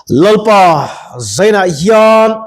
Lalpa zainah hian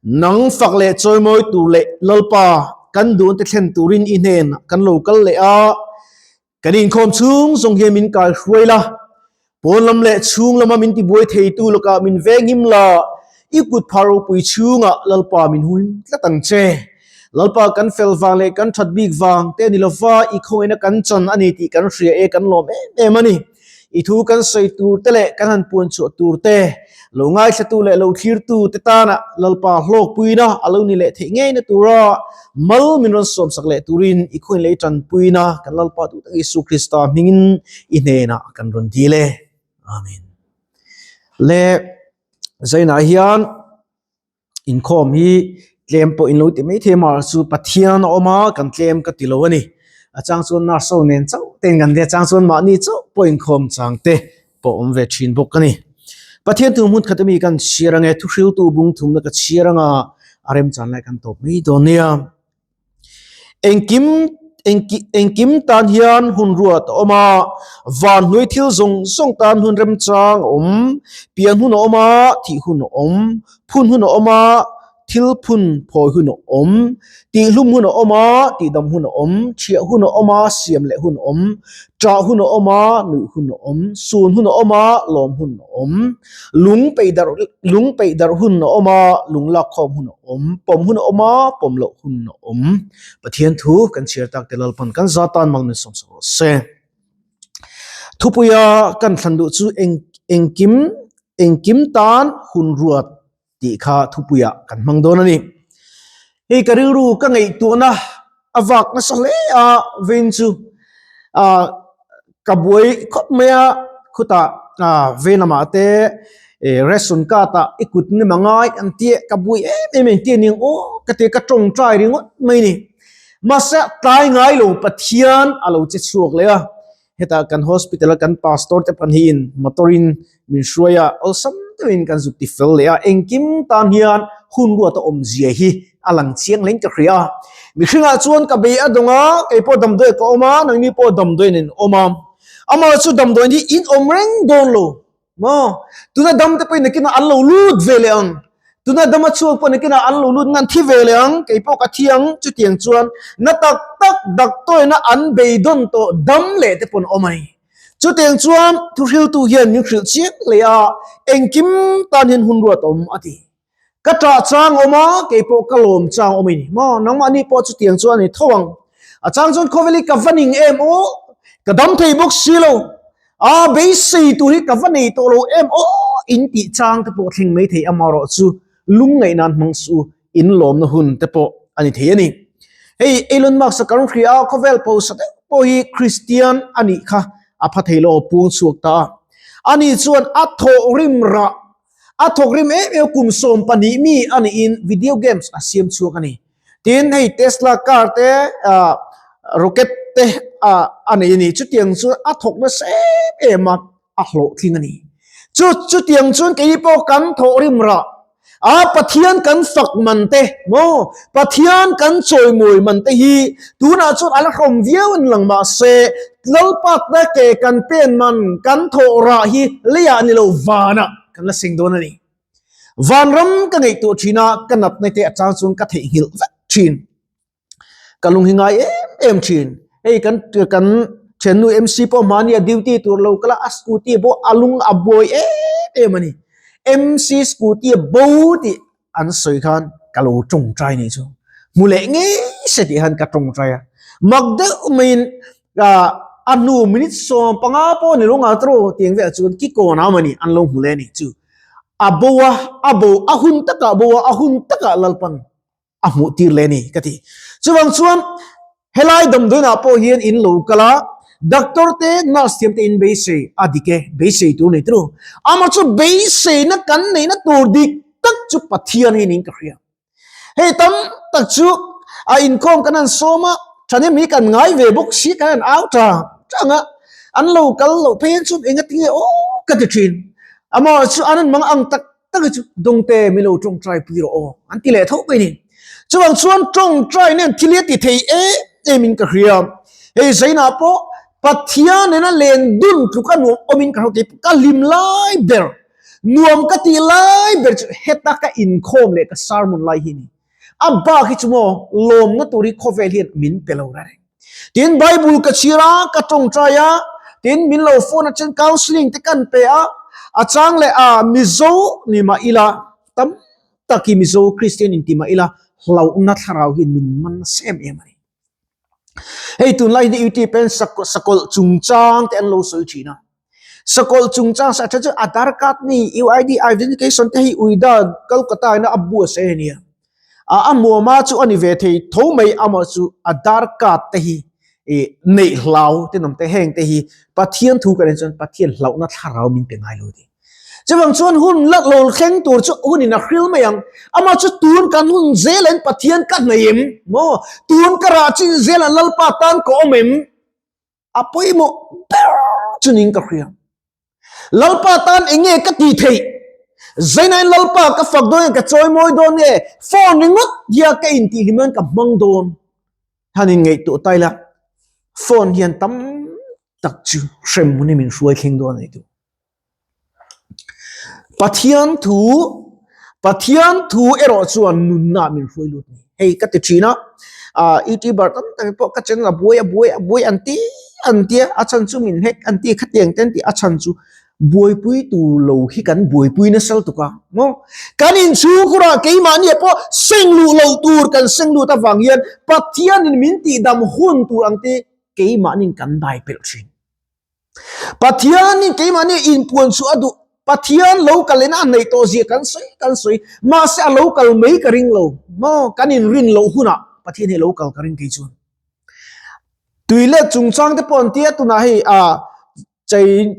nang fak leh chawimawi tur leh Lalpa kan duhna te thlen turin i hnen kan lo kal leh a, kan inkhawm chhung zawng hian min kai hruai la, pawn lam leh chhung lama min tibuai theitu lakah min venghim la, i kut phah ropui chhungah Lalpa min hun tlat ang che. Lalpa kan fel vang leh kan that bik vang te a ni lova, i khawngaihna kan chan a ni tih kan hria e, kan lawm em em a ni. I thu kan sawi tur te leh kan han puan chhuah tur te, lo ngaithlatu leh lo thlirtu te tana Lalpa hlawkpuina a lo ni leh theih ngeina tura mal min rawn sawmsak leh turin i khawiin leh i tanpuina kan Lalpa duh tak Isu Krista hmingin i hnenah kan rawn dil e. Amen. Le zainah hian Inkhawm hi tlem pawh in lo ti mai thei a chu Pathian a awm a kan tlem ka ti lo a ni. A chang chuan nurse ho nen chauh te in kan ria chang chuan mahni chauh pawh inkhawm chang te pawh awm ve thin bawk a ni. Pathian thu hmun khat ami kan chhiar ange thuhriltu bung thumna ka chhiar anga a remchan lai kan tawp mai dawn nia. Engkim engkim tan hian hun ruat a awm a, van hnuai thil zawng zawng tan hun remchang a awm, pian hun a awm a, thih hun a awm, phun hun a awm a, thil phun phawi hun a awm, tihhlum hun a awm a, tihdam hun a awm, chhiah hun a awm a, siam leh hun a awm, ṭah hun a awm a, nuih hun a awm, sun hun a awm a, lawm hun a awm, lung peih darh lung peih darh hun a awm a, lung lak khawm hun a awm, pawm hun a awm a, pawm loh hun a awm. Pathian thu kan chhiar tak te Lalpan kan za tan mang min sawm sak rawh se. Thupuia kan thlan duh chu eng engkim engkim tan hun ruat tih kha thupuia kan hmang dawn a ni. Hei ka rilru ka ngaihtuahna a vak nasa hle a vein chu ah ka buai khawp mai a khutah ah vei lamah te eh ration card ah i kut nem a ngai an tia ka buai em em engtin eng aw ka ti ka tawngtai ringawt mai a ni mahse tlai ngai lo Pathian a lo che chhuak leh a hetah kan hospital a kan pastor te pahnihin motor in min hruai a awlsam deuhin kan zuk ti fel leh a engkim tan hian hun ruat a awm zia hi a lang chiang hleng ka hria a mihringah chuan ka bei a dawng a kei pawh damdawi ka awm a nangni pawh damdawi in awm a amah chu damdawi hi in awm reng dawn lo maw tuna dam te pawhin nakinah an lo lut ve leh ang tuna dama chhuak pawh nakinah an lo lut ngan thi ve leh ang kei pawh ka thi ang chutiang chuan na tak tak daktawina an beidawn tawh dam leh te pawh an awm a ni. Chutiang chuan thuhriltu hian min hrilh chiang hle a, engkim tan hian hun ruat awm a ti. Ka ṭah chang awm a, kei pawh ka lawm chang awm a ni. Maw, nangmahni pawh chutiang chuan a ni tho ang. A chang chuan khawvel hi ka va ning em aw, ka dam thei bawk si lo. A beisei tur hi ka va nei tawh lo em aw, in tih chang te pawh thleng mai thei amaherawh chu lungngaih nan hmang suh u, in lawmna hun te pawh a ni thei a ni. Hei Elon Musk a kan hria a, khawvel pawisa deuh pawh hi Kristian a nih kha a pha thei lo puang chhuak ta a. Ani chuan a thawhrim rah, a thawkrim em em kum 12 mi a niin video games a siam chhuak a ni. Tin hei Tesla car te rocket te a nei a ni. Chutiang chuan a thawk nasa em em a. a hlawhtling a ni. Chu chutiang chuan kei pawh kan thawhrim rah a Pathian kan fak man te maw Pathian kan chawimawi man te hi tunah chuan a la hrawm viau a ni lang mahse Lalpa te ke kan pen man kan thawh rah hi leiah ni lo vanah kan la seng dawn a ni. Vanram ka ngaihtuah thin a ka natna te atang chuan ka theihnghilh vek thin. Ka lung hi ngai em em thin. Hei kan kan thiannu MC pawh mahni a duty tur lo kal a, a scooty pawh a lung a buai em em a ni. MC scooty a bo tih an sawi khan ka lo tawngtai nih chu. Hmu leh ngei se tih khan ka tawngtai a. Mak deuh maiin a hnu minute 15 pawh ni lo ngah tawh tiang velah chuan ki kawn a awm a ni an lo hmu leh a ni chu. A bo a, a bo a hun takah a bo a, a hun takah Lalpan a hmuh tir leh ni ka ti. Chuvang chuan helai damdawiinah pawh hian in lo kal a, doctor te nurse thiam te in beisei a dik e, beisei tur nei turu. Amah chu beiseina kan neihna tur dik tak chu Pathian hi niin ka hria. Hei tam tak chu a inkhawm kan han sawm a, thahnem hi kan ngai ve bawk si kan han au ta tang a, an lo kal loh phei chuan engatinge aw ka ti thin. Amah chu an han mang ang tak tak hi chu dawngte min lo tawngtai pui rawh aw an ti leh tho mai ni. Chuvang chuan tawngtai nen thil hi a ti thei em em in ka hria. Hei zainah pawh Pathian nena len dun tluk a nuam awmin ka hre thei ka hlim lai ber. Nuam ka tih lai ber chu heta ka inkhawm leh ka sermon lai hi a ni. A bak hi chu maw lawmna tur hi khawvel hian min pe lo reng. Tin Bible ka chhir a, ka tawngtai a, tin min lo phone a chen counselling te kan pe a, a chang leh a Mizo ni mah ila tam tak hi Mizo Kristian inti mah ila hlauhna thlarau hian min man nasa em em a ni. Hei tunlai hi YouTube in sakawlh chungchang te an lo sawi thin a. Sakawlh chungchang sa tha chu Aadhaar card ni UID identification te hi Uida Kolkata ina a bu a sawi a nia. A a muama chu a ni ve thei tho mai amaw chu Aadhaar card te hi ih neih hlau te nawm te heng te hi Pathian thu kan en chuan Pathian hlauhna thlarau min pe ngai lo ti. Chuvang chuan hun la lo thleng tur chu hunin a hril mai ang. Amah chu tun kan hun zelah Pathian ka hnaih em? Maw? Tun ka rah chin zelah Lalpa tan ka awm em? A pawimawh ber chu ning ka hria. Lalpa tan eng nge ka tih theih? Zainain Lalpa ka fak dawn nge ka chawi mawi dawn nge? Phone ringawt hian ka intihhlim nan ka hmang dawn. Han inngaihtuah ta ila phone hian tam tak chu hrem hun hi min hruai thleng dawn a ni tih. Pathian thu Pathian thu erawh chuan nunna min hruai lut ni. Hei ka ti thin a, ah youtuber tam tak pawh ka channel a buai a buai a buai an ti an tia a chhan chu min hack an ti khatiang te an ti a chhan chu buaipui tur lo hi kan buaipui nasa lutuk a maw. Kan inchhungkhurah keimahni ah pawh seng luh loh tur kan seng lut avang hian Pathianin min tihdam hun tur ang te keimahnin kan dai pelh thin. Pathianin keimahni inpuan chu a duh. Pathian lo kal in a neih tawh zia kan sawi kan sawi. Mahse a lo kal mai ka ring lo. Maw kan inrin loh hunah Pathian hi a lo kal ka ring kei chuan. Tui let chungchang te pawh an tia tunah hei ah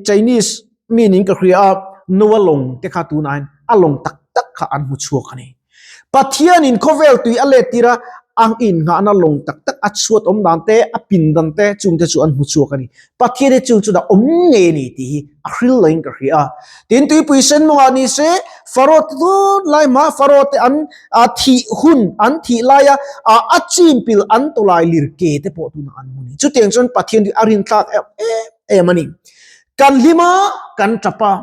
Chinese mi ning ka hria a Noah lawng te kha tunah hian a lawng tak tak kha an hmu chhuak a ni. Pathianin khawvel tui a let tir a, a innghahna lawng tak tak a chhuat awm dan te, a pindan te chung te chu an hmu chhuak a ni. Pathian hi chung chu dah awm ngei a ni tih hi a hril loin ka hria a. Tin, tuipui sen mawngah ni se, Faro te tun lai hma Faro te an thih hun, an thih laia a chim pil an tawlai lir ke te pawh tunah an hmu a ni. Chutiang chuan Pathian hi a rinthlak em em a ni. Kan hlim a, kan tap a.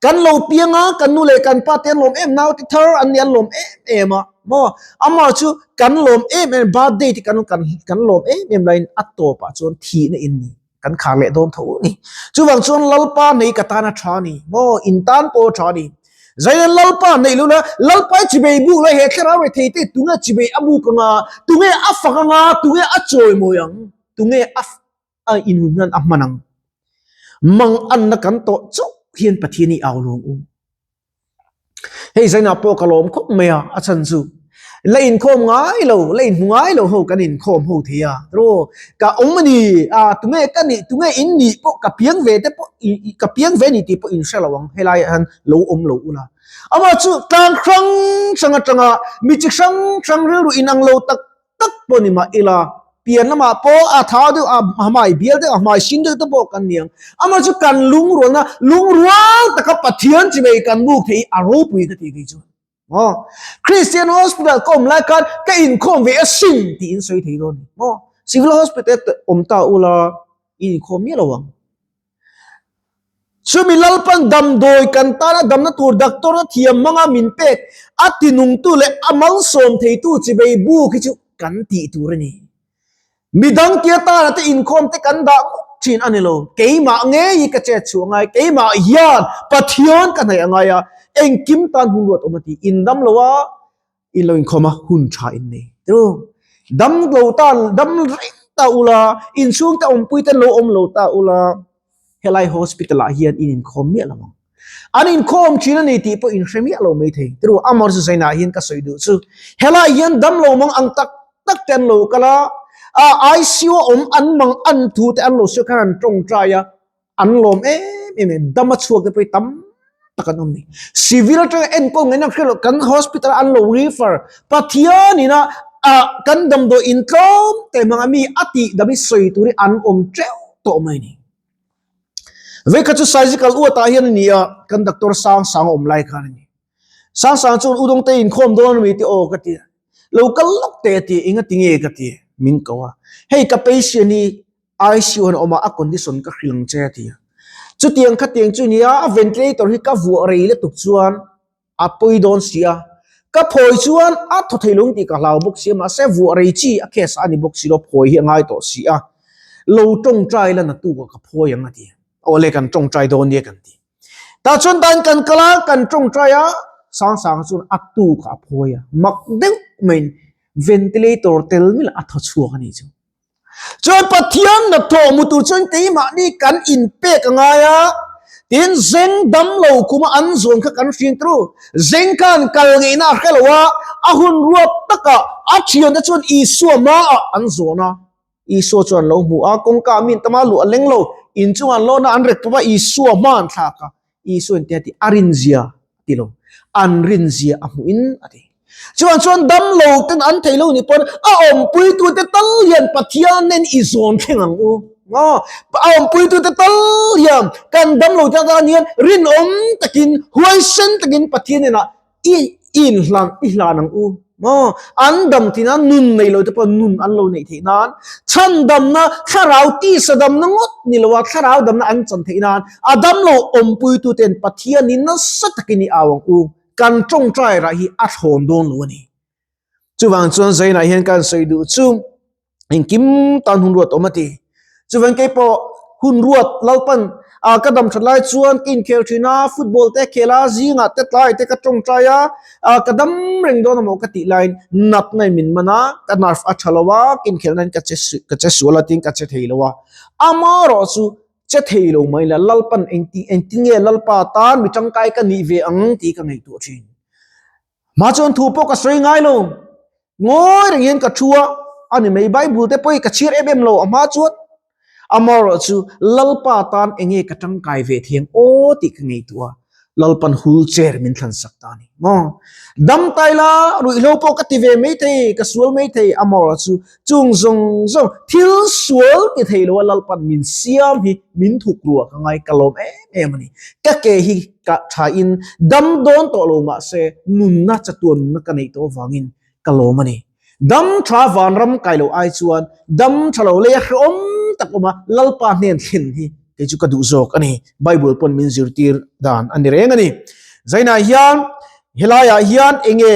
Kan lo piang a, kan nu leh kan pa te an lawm em, naute thar an ni an lawm em em a. Maw? Amah chu kan lawm em em, birthday te kan kan kan lawm em em laiin a tawpah chuan thihna in ni. Kan khar leh dawn tho a ni. Chuvang chuan Lalpa nei ka tan a tha a ni. Maw? In tan pawh a tha a ni. Zaina Lalpa neih lo la, Lalpa i chibei buk la, he thlarau rethei te tunge chibei a buk anga, tunge a fak anga, tunge a chawimawi ang, tunge a a inhun hian a hman ang. Mang anna kan tawh chauh hian Pathian hi au luang u. Hei zainah pawh ka lawm khawp mai a, a chhan chu la inkhawm ngai lo, la inhmu ngai lo ho kan inkhawm ho thei a. Ro ka awm a ni, a tunge ka nih, tunge in nih pawh ka piang ve te pawh ka piang ve ni tih pawh in hre lo ang helaiah hian lo awm lo ula. Amah chu tlang hrang hrang atanga mi chi hrang hrang rilru inang lo tak tak pawh ni mah ila, pian lamah pawh a thau deuh a hmai bial deuh a hmai sin deuh te pawh kan ni ang. Amah chu kan lungrualna lungrual taka Pathian chi mai kan buk thei a ropui ka tih kei chuan. Maw? Christian Hospital ka awm lai khan ka inkhawm ve asin tiin sawi thei dawn ni. Maw? Civil Hospital awm ta ula i inkhawm miah lo ang. Chumi Lalpan damdawi kan tana damna tur doctor a thiam hmanga min pek a tinungtu leh a malsawm theitu chibei buk hi chu kan tih tur a ni. Midang tia tana te inkhawm te kan dah ngawt thin a ni lo. Keimah ngei hi ka chet chhuah ngai, keimah hian Pathian ka hnaih a ngai a, engkim tan hun ruat awm a ti. In dam lo a, in lo inkhawm a, hun tha in nei. Chu dam lo ta, dam reng ta ula, inchhungte awmpui ten lo awm lo ta ula, helai hospital ah hian in inkhawm miah lo ang. An inkhawm thin a ni tih pawh in hre miah lo mai thei. Tiru, Amor chu Zaina hian ka sawi duh chu, helai hian dam lo mang ang tak tak te an lo kal a, a ICU a awm an mang an thu te an lo sawi khan an tawngtai a, an lawm em em e dam a chhuak te pawh hi tam tak an awm ni civil atanga enkawl ngaihna hriat loh kan hospital an lo refer Pathian ina ah kan damdawi in tlawm te hmanga mi a tih dam hi sawi tur hi an awm teuh tawh mai ni vekha chu surgical uatah hian a ni a kan doctor sang sang a awm lai khan a ni sang sang chuan u dawngte inkhawm dawn ami te aw ka ti a lo kal lawk teh a ti enga tinge ka ti min ko a hei ka patient hi ICU an awm a, a condition ka hrilh ang che a ti a. Chutiang khatiang chu nia a ventilator hi ka vuah rei lutuk chuan a pawi dawn si a, ka phawi chuan a thaw thei lo tih ka hlau bawk si a, mahse vuah rei chi a case a ni bawk si lo, phawi hi a ngai tawh si a, lo tawngtai la na tuk a ka phawi ang a ti. Awle kan tawngtai dawn nia kan ti. Tah chuan dan kan kal a, kan tawngtai a, Sangsanga chuan a tuk a phawi a, mak deuh maiin ventilator tel mil a thaw chhuak a nih chu. Chuan Pathian hnathawh hmu tur chuan keimahni kan inpek a ngai a, tin zeng dam lo kuma an zawn kha kan hriang tru. Zeng khan kal ngeihna a hre lo a, a hun ruat takah a thiante chuan Isua hmaah an zawn a. Isua chuan lo hmu a, kawngka ah mi an tam a, luh a leng lo, inchungah an lawn a, an rek tawp a, Isua hma an thlak a. Isua in tia ti a rinzia a ti lo, an rinzia a hmuh in a ti. Chuan chuan dam lo ten an thei lo ni pawn a awmpui tu te tal hian Pathian nen i zawn thleng ang u. Aw, a awmpui tu te tal hian kan dam lo te atan hian rinawm takin, huaisen takin Pathian hnenah i inhlan i hlan ang u. Maw? An dam theih nan nun nei lo te pawh nun an lo neih theih nan chhandamna thlarau tisa damna ngawt ni lo a thlarau damna an chan theih nan a damlo awmpuitu ten Pathian in nasa takin i au ang u. Kan tawngtai rah hi a thlawn dawn lo a ni. Chuvang chuan Zainah hian kan sawi duh chu engkim tan hun ruat awm a ti. Chuvang kei pawh hun ruat Lalpan a ka dam that lai chuan ka inkhel thin a, football te khel a, zingah te tlai te ka tawngtai a, ka dam reng dawn amaw ka tih laiin natna in min man a, ka nerve a tha lo a, ka inkhelh nain ka che ka che sual a tiin ka che thei lo a. Amaherawh chu che thei lo mai la, Lalpan engti engtin nge Lalpa tan mi tangkai ka nih ve ang tih ka ngaihtuah thin. Mah chuan thu pawh ka sawi ngai lo. Ngawi reng hian ka thu a, a ni mai. Bible te pawh hi ka chhiar em em lo a hma chuan. Amaherawh chu Lalpa tan enge ka tangkai ve thiang aw tih ka ngaihtuah a, Lalpan hul chair min thlan sak ta a ni maw. Dam tai la, ruihhlo pawh ka ti ve mai thei, ka sual mai thei, amaherawh chu chung zawng zawng thil sual ti thei lo a Lalpan min siam hi min thuk ruah ka ngai ka lawm em em a ni. Ka ke hi ka tha in dam dawn tawh lo mahse nunna chatuan nunna ka neih tawh avangin ka lawm a ni. Dam tha vanram kai lo ai chuan dam tha lo leia hrehawm tak awma Lalpa hnen thlen hi kei chu ka duh zawk a ni. Bible pawn min zirtir dan a ni reng a ni. Zainah hian helaiah hian enge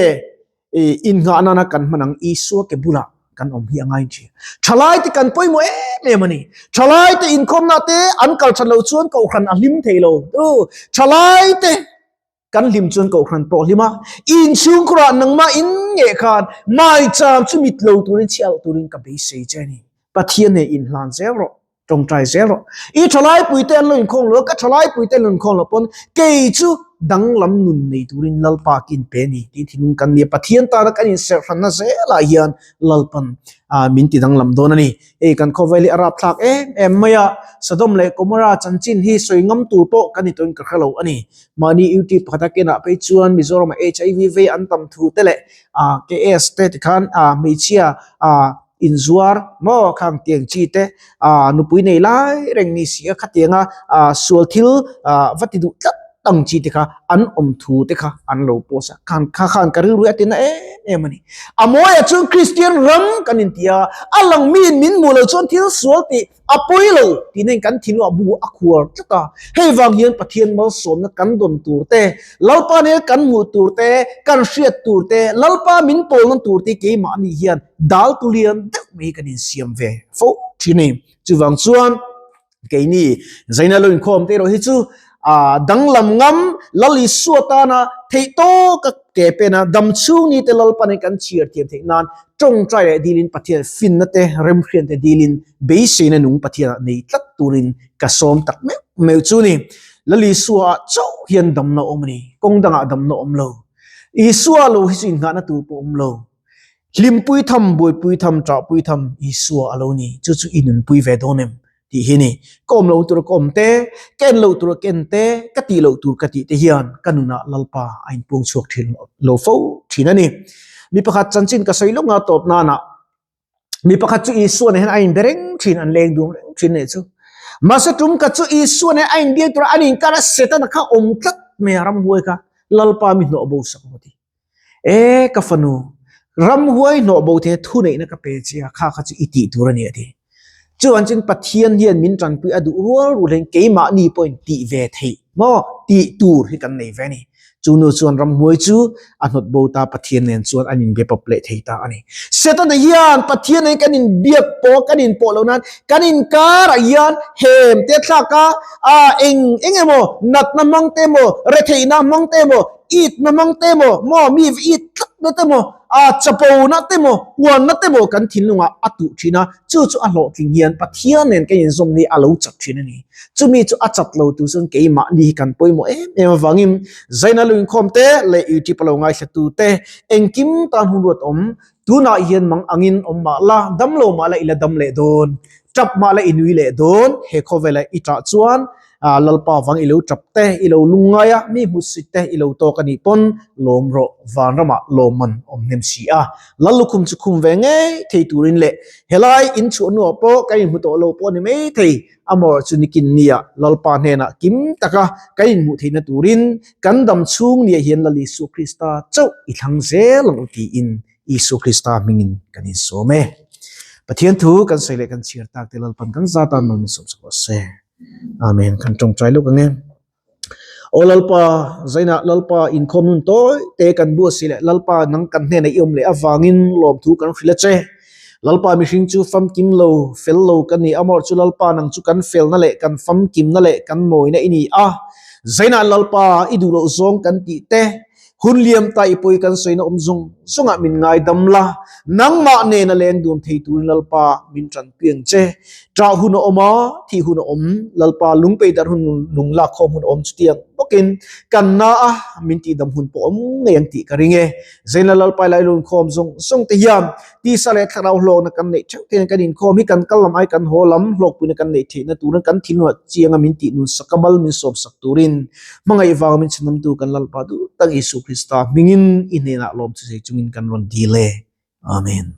Innghah nana kan hman ang Isua ke bulah kan awm hi a ngai thin. Thalai te kan pawimawh em em a ni. Thalai te inkhawmna te an kal that loh chuan kohhran a hlim thei lo. Thalai te kan hlim chuan kohhran pawh a hlim a. Inchhungkhurah nangmah in ngeh khan maicham chu mit lo turin chhiah loh turin ka beisei che a ni. Pathian nen inhlan zel rawh. Tawngtai zel rawh. I thalai puite an lo inkhawng lo a, ka thalai puite an lo inkhawng loh pawn kei chu danglam nun nei turin Lalpa ka inpe a ni tih thinlung kan ni a. Pathian tana kan inserhranna zelah hian Lalpan min ti danglam dawn a ni. Hei kan khawvel hi a rapthlak em em mai a, Sodom leh Gomorrah chanchin hi sawi ngam tur pawh kan ni tawhin ka hre lo a ni. Mahni YouTube pakhata kenah phei chuan Mizoramah HIV vei an tam thu te leh KS te tikhan hmeichhia inzuar maw khang tiang chi te ah nupui nei lai reng ni si a khatianga ah sual thil ah va ti duh tlat ang chi te kha an awm thu te kha an lo post a khan kha khan ka rilru a tina em em a ni a mawiah chuan Kristian ram kan inti a a lang miin min hmuh loh chuan thil sual tih A pawi lo tih nen kan thinlung a bu a khuar tlat a, hei vang hian Pathian malsawmna kan dawn tur te, Lalpa nen kan hmuh tur te, kan hriat tur te, Lalpa min pawlna tur te keimahni hian dal tu lian deuh mai hi kan insiam ve fo thin a ni. Chuvang chuan keini Zaina lo inkhawm te erawh hi chu danglam ngam Lal Isua tana theih tawka ke pena damchhung ni te Lalpa nen kan chhiar thiam theih nan tawngtai leh dilin Pathian finna te remhrian te dilin beiseina nung Pathianah nei tlat turin ka sawm tak meuh meuh chu ni. Lal Isua ah chauh hian damna awm a ni, kawng dangah damna awm lo. Isua lo hi chu innghahna tur pawh awm lo. Hlimpui tham, buaipui tham, ṭahpui tham Isua a lo ni, chu chu i nunpui ve dawn em? tih hi ni. Ka awm lo tur ka awm te, ka en lo tur ka en te, ka tih loh tur ka tih te hian ka nunah Lalpa a inpung chhuak thin lo fo thin a ni. Mi pakhat chanchin ka sawi lawk nga tawp nanah mi pakhat chu Isua nen hian a inbe reng thin, an leng dun reng thin leh chu. Mahse tum khat chu Isua nen a inbiak tura an inkar a Setana kha awm tlat mai a ramhuai kha Lalpa mi hnawh bo sak rawh a ti. E ka fanu, ramhuai hnawh bo te thuneihna ka pe che a, kha kha chu i tih tur a ni a ti. Chuan chin Pathian hian min tanpui a duh rual rual hian keimahni pawhin tih ve theih maw tih tur hi kan nei ve a ni. Chu nu chuan ramhnuai chu a hnawt bo ta Pathian nen chuan an inbe pawp leh thei ta a ni. Setana hian Pathian nen kan inbiak pawh kan inpawh loh nan kan inkarah hian hem te thlak a, a eng eng emaw natna hmang te emaw retheihna hmang te emaw itna hmang te emaw maw mi it tlatna te emaw a chapona te emaw uanna te emaw kan thinlungah a tuh thin a, chu chu a hlawhtling hian Pathian nen kan inzawm ni a lo chat thin a ni. Chumi chu a chat lo tur chuan keimahni hi kan pawimawh em em avangin Zaina lu inkhawm te leh YouTube a lo ngaithlatu te engkim tan hun ruat awm tunah hian mang angin awm mah la, dam lo mah la i la dam leh dawn, tap mah la i nui leh dawn, he khawvela i tah chuan Lalpa vang i lo tap te, i lo lungngai a, mi hmusit te i lo tawk a nih pawn lawm rawh, vanramah lawmman awm hnem si a. Lal lukhum chu khum ve ngei thei turin leh helai inchhuah hnuah pawh kan inhmu tawh lo pawh a ni mai thei, amawr chu nikin nia Lalpa hnenah kim taka kan inhmuh theihna turin kan dam chhung nia hian Lal Isua Krista chauh i thlang zel ang u tiin Isua Krista hmingin kan insawm e. Pathian thu kan sawi leh kan chhiar tak te Lalpan kan zat a nawn insawm sak rawh se. Amen. Kan tawngtai luk ang e. Aw Lalpa, zainah Lalpa inkhawm nun tawi te kan buat si leh Lalpa nang kan hnenah i awm leh avangin lawmthu kan hrilh a che. Lalpa mihring chu famkim lo, fel lo ka ni amawr chu Lalpa nang chu kan felna leh kan famkimna leh kan mawina i ni a. Zainah Lalpa i duh loh zawng kan tih te, Hun liam ta i pawi kan sawina awm zawng zawngah min ngaidam la, nangmah nena leng dun thei turin Lalpa min tanpui ang che. Ṭah hun a awm a, thih hun a awm, Lalpa lungpei darh hun lung lak khawm hun a awm chutiang bawkin kan na a, min tihdam hun pawh awm ngei ang tih ka ring e. Zaina Lalpa i lailun khawm zawng zawng te hian tisa leh thlarau hlawkna kan neih theuh theihna kan inkhawm hi kan kal lam ai kan haw lam hlawkpuina kan neih theihna turin kan thinlungah chianga min tih nun sak a mal min sawm sak turin Hmangaih vang min chhanamtu kan Lalpa duh tak Isu Krista hmingin i hnenah lawm che chungin kan rawn dil e. Amen.